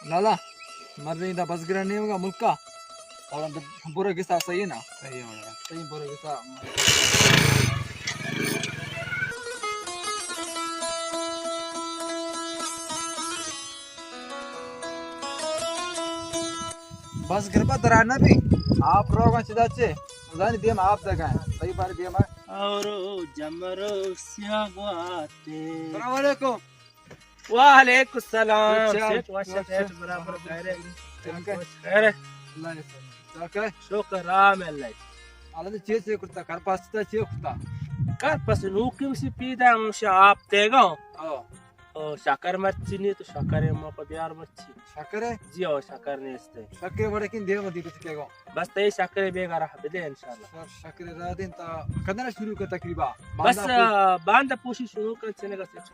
لالا، مریں دا بزگرانی نیمگا ملکا۔ اور برو گسا، صحیح نا؟ صحیح ہو رہا۔ صحیح، برو گسا۔ بزگر با درا نہ بی، آپ روگا چدا چے؟ زانی دیم آپ دگا۔ صحیح بار دیم۔ اور جمرو سیاہ گواتے۔ السلام علیکم۔ وعلیکم السلام۔ اچھا، سیٹھ، وش اچھا۔ سیٹھ، برابر خیر ہے۔ ٹھیک ہے۔ خیر ہے۔ اللہ نے سلام۔ ٹھیک ہے۔ شکر، رام اللہ۔ اللہ نے چیز سے کرتا، کار پاس تا چیز کرتا۔ کار پاس نوکی اسی پیدا ہم شا آپ تیگا۔ او۔ او، شکر مرچی نہیں تو شکر ہے، ما پا بیار مرچی۔ شکر ہے؟ جی او، شکر نہیں استے۔ شکر بڑے کن دیر مدی کچھ کہے گا۔ بس تے شکر بیگا رہا بدے انشاءاللہ۔ شکر، شکر را دین تا کدنا شروع کا تقریبا؟ بس، باندا پوشی۔ آ، باندا پوشی شروع کا چنے کا سیٹ۔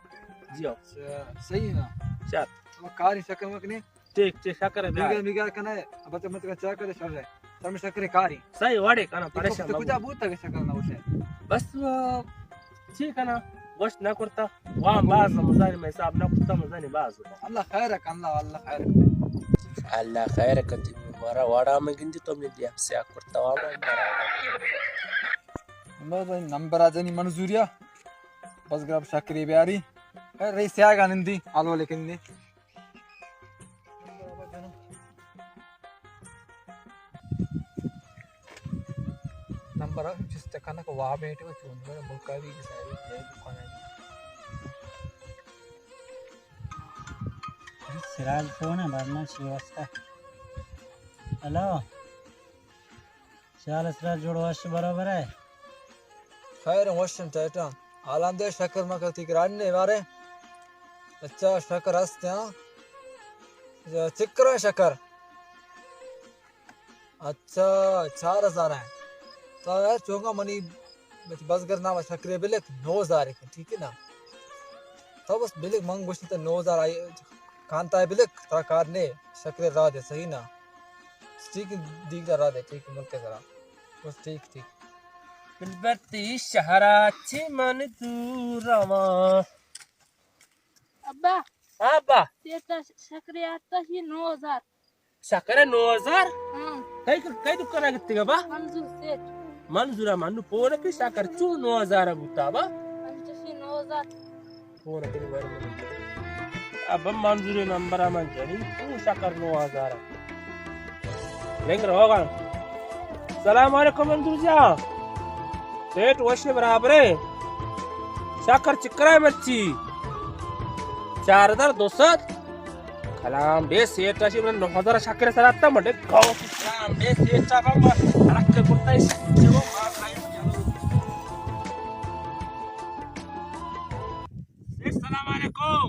جی ہو۔ اچھا، صحیح ہے نا؟ چل۔ تو کاری شکر مکنے؟ ٹھیک، ٹھیک، شکر ہے۔ میگا، میگا کنا ہے، اب تو مت کا چا کرے شر ہے۔ تم شکر کاری۔ صحیح، وڑے کنا، پریشان مت۔ کجا بوتا کہ شکر نہ ہوشے؟ بس، آ، چی کنا؟ گوشت نہ کرتا۔ وام باز مزانی میں حساب نہ کرتا، مزانی باز۔ اللہ خیر کن، اللہ، اللہ خیر کن۔ اللہ خیر کن، تئی مارا واڑا میں گندی تو میں دیا سیا کرتا وام مارا۔ نمبر آ جنی منظوریا۔ بس گرب شکری بیاری۔ اے رئیس آگا نندی، آلو لیکن دی۔ نمبر آ جس تکانا کو واب ایٹے و چون، ملکا بھی جس آئی دکان ہے۔ سراج فون ہے، برنا شی واسطہ۔ ہلو۔ چال اسرار جوڑ وش برابر ہے۔ خیر وشن ٹائٹا۔ حالان دے شکر مکر تی گران نے بارے۔ اچھا شکر ہست ہاں۔ چکر ہے شکر۔ اچھا، چار ہزار ہے۔ تو یار چونگا منی بزگر نام شکرے بلک نو ہزار ہے، ٹھیک ہے نا؟ تو بس بلک من گوشتی تو نو ہزار آئی کانتا ہے بلک، ترا کار نے شکرے را دے، صحیح نا؟ ٹھیک ہے، دیگ دا را دے، ٹھیک ہے، ملک ہے ذرا۔ بس ٹھیک، ٹھیک۔ دلبر تی شہرا چی من دور رواں۔ ابا۔ ہاں ابا۔ تیرتا شکرے آتا ہی نو ہزار۔ شکر نو ہزار؟ ہاں۔ کئی، کئی دکان آ گتگا با؟ منظور سیٹھ۔ منظور من فون پہ شکر چو نو ہزار بوتا با؟ پنچشی نو ہزار۔ فون کنی بار۔ اب منظور نمبر من جنی، تو شکر نو ہزار۔ لنگ روگا۔ سلام علیکم منظور جان۔ سیٹھ وش برابر ہے۔ شکر چکرا مرچی۔ چار ہزار دو سد۔ کلام دے سیٹھ اشی من نو ہزار شکر سرا تا مڈے گاؤ۔ کلام دے سیٹھ اشی من رکھ کرتا ہے۔ سیٹھ، سلام علیکم۔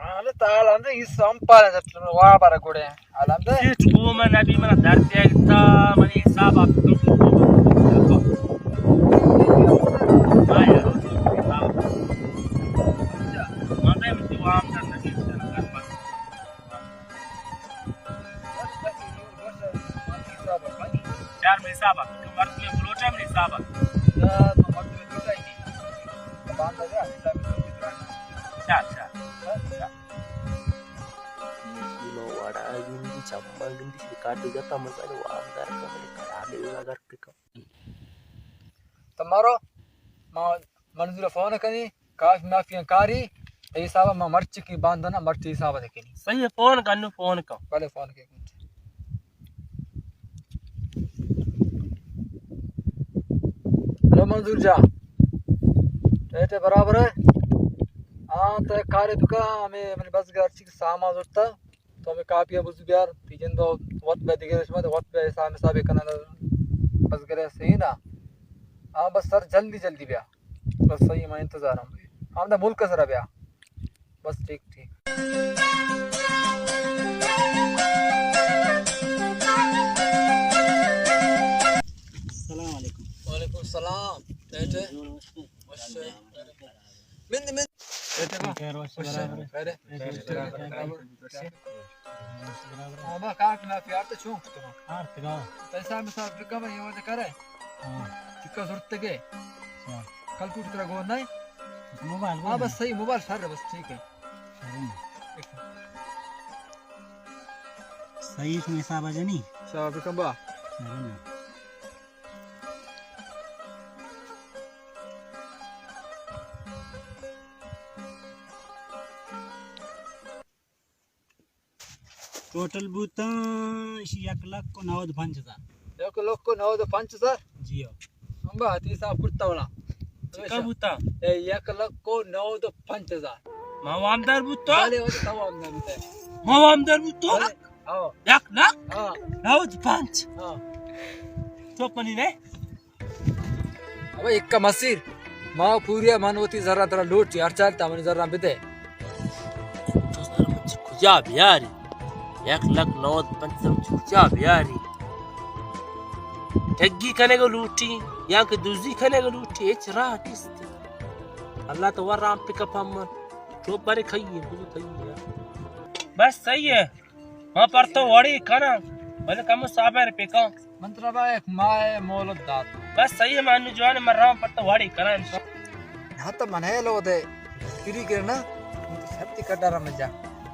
حال تعال اندے، یہ سم پار ہے، وا بارا گوڑے۔ حال اندے۔ سیٹھ، گو من نبی، من درد دیتا، من حساب آپ۔ ہاں یار، حساب۔ من دے، من دیوام در نبی، سر کر پاس۔ چار میں حساب ہے، تو مرد میں بلوچا میں حساب ہے۔ تو مرد میں بلوچا ہی نہیں۔ باندھ لگا، حساب میں تو کتنا؟ چار، چار۔ چار۔ نو وڑا گندی، چمبا گندی، شکار دے جاتا مزہ، وام دار کا، بڑے خراب ہے، اگر تک۔ تو مارو، ما منظور فون کنی، کاش مافیا کاری، اے حساب ما مرچی کی باندھنا، مرچی حساب دے کنی۔ صحیح ہے، فون کنو، فون کن۔ بلے فون کے کنی۔ ہلو منظور جان، ٹیٹے برابر ہے؟ ہاں، تو کارے بکا، ہمیں منی بزگر چی سامان زرتا۔ تو ہمیں کاپی ء بزو بیار، تی جند وت بیا دگہ شما وت بیا حساب حساب کنن بزگر صحیح نا؟ ہاں بس سر جلدی جلدی بیا، بس صحیح میں انتظار ہم۔ ہم دا ملک سر بیا، بس ٹھیک ٹھیک۔ السلام علیکم۔ وعلیکم السلام۔ ٹھیک ہے؟ وش۔ مند، مند۔ خیر، وش برابر۔ خیر۔ ہاں، با، کاک نا پیار تو چون کتو؟ ہاں، تگا۔ پیسہ میں صاحب ٹکا میں یہ وجہ کرے۔ ہاں۔ ٹکا زرت گے۔ ہاں۔ کل کوٹ ترا گون نہیں؟ موبائل ہاں، بس صحیح، موبائل شر ہے، بس ٹھیک ہے۔ صحیح، شما حساب جنی؟ حساب کن با. ٹوٹل بوتاں ایشی یک لکھ و نود پنچ ہزار. یک لکھ و نود پنچ ہزار؟ جی ہو. ہم با حتی حساب کرتا وڑا. چکا بوتا؟ اے یک لکھ و نود پنچ ہزار. ما وامدار بوتا؟ بلے، وہ تو وامدار بوتا. ما وامدار بوتا؟ بلے، ہاں. یک لکھ؟ ہاں. نود پنچ. ہاں. تو پنی نے؟ ابا، ایکا مسیر، ما پوریا من وتی زراں ترا لوٹی، ہر چال تا منی زراں بدے. تو زر من چہ کجا بیاری؟ یک لکھ نود پنچ ہزار من چہ کجا بیاری؟ ٹگی کنگ لوٹی یا کہ دزی کنگ لوٹی، ہچ راہ نیست. اللہ تو ورام پک اپ ہم من. چوپ برے کھئیے، بزو کھئیے. بس صحیح ہے. ما پر تو وڑی کناں، بلے کمو صبر پکاں. من ترا با یک ماہ مہلت دات. بس صحیح ہے، من انو جوان، من راں پر تو وڑی کناں. نہ تو من ہے لو دے، تیری گر نا، من تو شرطی کڈا را مل جا.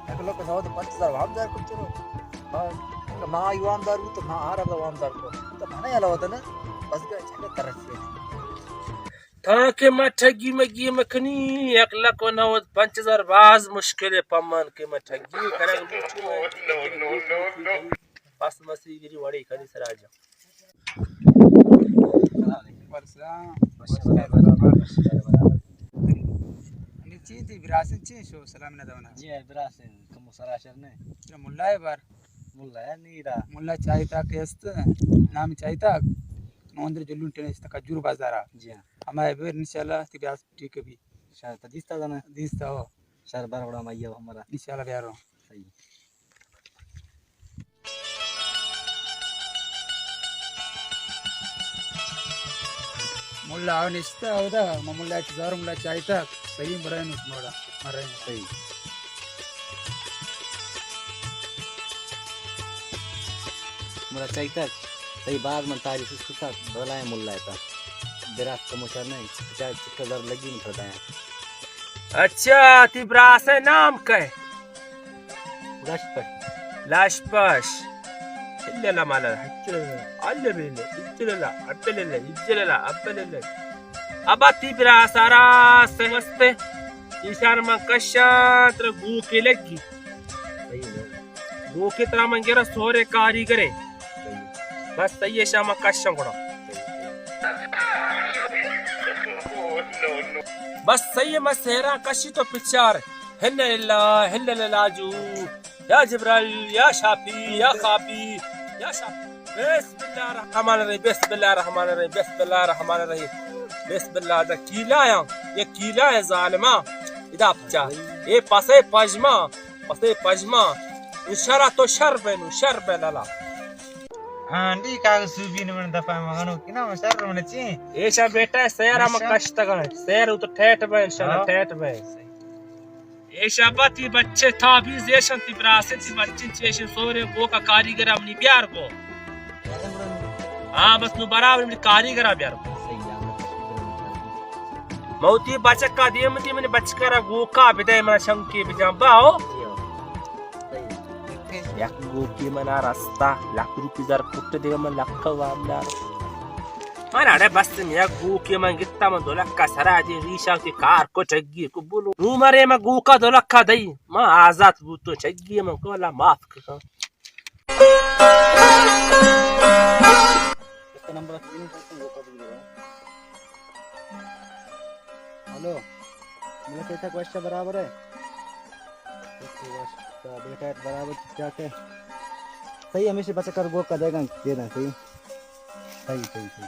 یک لکھ نود پنچ ہزار وام دار کچھ رو. ما ایوان دار تو ما آرا وام دار کو. تو من ہے لو دے نا، بس گئے چلے ترس. تاں کہ ما ٹگی مگی مکنی، یک لکھ و نود پنچ ہزار باز مشکل ہے پہ من کہ ما ٹگی کنگ لوٹی. بس مسری گری وڑی کنی سراجا. چی تئی براسن چی شو سلام نہ دونا؟ جی، براسن کمو سرا شر نے. ملا ہے بار. ملا ہے نیرا. ملا چاہتا کہ است، نام چاہتا. نوندر جلون ٹنے است کجور بازارا. جی ہاں. ہما بیر انشاءاللہ تی بیاس ٹھیک بھی. شر تا دیستا دانا؟ دیستا ہو. شر بار وڑا میا ہمارا. انشاءاللہ بیارو. صحیح. ملا آو نشتا اودا، ما ملا چ زار ملا چاہتا، صحیح برای نو مڑا، مرے. صحیح. ملا چاہتا، صحیح بعد من تعریف اس کتا، بلائیں ملا تا. براس کمو شر نہیں، چاہے چکا زر لگی من پردایا. اچھا، تی براس نام کئے؟ لشپش. لشپش. الا لا مالا، الا بلا، الا لا، ابلا لا، الا لا، ابلا لا. ابا تی براس آرا سے مست. ایشان من کشان تر گوکے لگی. گوکے ترا من گرا سورے کاریگرے. بس صحیح ہے، شاما کشاں گڑا. بس صحیح ہے، میں سہرا کشی تو پچار. ہن اللہ، ہن اللہ لاجو. یا جبرائیل، یا شافی، یا خافی، یا شافی. بسم اللہ الرحمن الرحیم، بسم اللہ الرحمن الرحیم، بسم اللہ الرحمن الرحیم. بسم اللہ. دا کیلا یا، یہ کیلا ہے ظالما. ادا پچار. اے پسے پجما. پسے پژما، نوں شرا تو شر بئے، نوں شر بئے لالا. ہاں، ڈی کاغذ سوبی نے من دفعہ مغنو کنا من شر من چی. ایشا بیٹا سیرا من ایشا؟ کشتگا، سیر تو ٹھیٹ بئے، انشاءاللہ ہاں. ٹھیٹ بئے. ایشا با تی بچے تھا بھی زیشن تی براسے تی بچے چیشن سورے گو کا کاریگر امنی بیار گو. ہاں، بس نوں برابر منی کاریگرا بیار. موتی بچکا دیم دی، منی بچکا را گوکا بدے، منا شنکی بجان باو. یک گوکی منا رستا، لکھ روپی زر پٹ دے، من لکھ وام دار. من اڑے بس یک گوکی من گتا، من دو لکھ سرا دی، ریشا کی کار کو ٹگی کو بولو. نوں مرے من گوکا دو لکھ دئی، من آزاد بوتو ٹگی من کو اللہ معاف کن. اس کا نمبر رکھ دیں، اس کو کر دیں. ہلو، ملا کہتا گوشت برابر ہے؟ اوکے، گوشت بیٹا برابر ٹھیک ٹھاک ہے. صحیح، ہمیشہ بچہ کر گو کا دے گا، دے دیں، صحیح. صحیح، صحیح، صحیح.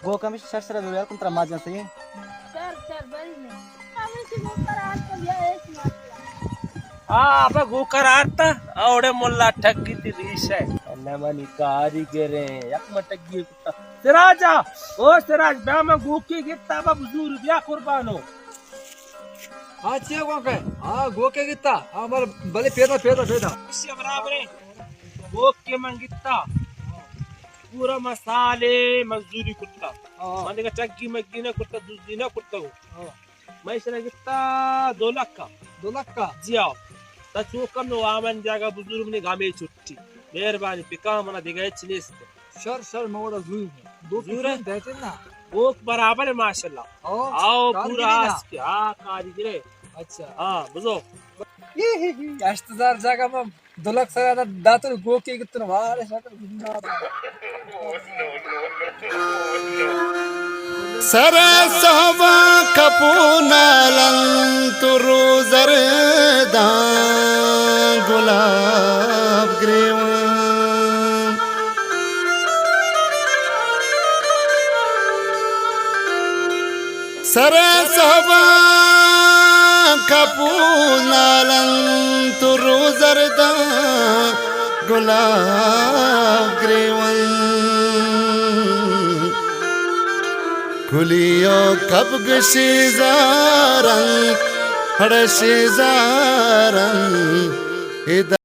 گوک ہمیش شر شر بیار کن ترا ماجن سہی. شر شر بری نے. ہمیش گوک پر آت تو بیا ایش مات. آ، ابا گوکر آتا، اوڑے ملا ٹگی تی ریش ہے. اللہ منی کاریگریں، یک من ٹگی کتا. سراجا، او سراج، بیا من گوکی گتا، ابا بزور، بیا قربانو. ہاں، چیئے گوکے؟ ہاں، گوکے گتا. ہاں، بل-، بلے پیدا، پیدا، پیدا. اسی برابر ہے. گوکی کہ من گتا، پورا مسالے مزدوری کرتا۔ ہاں۔ من دیگه ٹگی مگی نہ کرتا، دزی نہ کرتا ہو۔ ہاں۔ من ایشرا گتا دو لکھ کا۔ دو لکھ کا؟ جی ہاں۔ تا چوکم نو آمن جاگہ بزرگ نے گامے چھٹی۔ مہربانی پکا منا دیگه ہچ نیست۔ شر، شر، موڑا زوی۔ دو زور ہے؟ پیسے دیتے نا۔ گوک برابر ہے ماشاءاللہ۔ او، آؤ، کاریگر پورا ہے نا؟ آس کے، ہاں، کاریگر ہے۔ اچھا۔ ہاں، بزو۔ ہشت ہزار جاگہ میں دو لکھ سرا دا-، داتر گوکے گتن وارے شکر۔ سر سہباں کپو نالنت روزر داں گلاب گریوان۔ سر سہباں کپو نالنت روزر داں گلاب گریوان۔ کلی و کبگ شیزارن، ہڑ شیزارن، ادا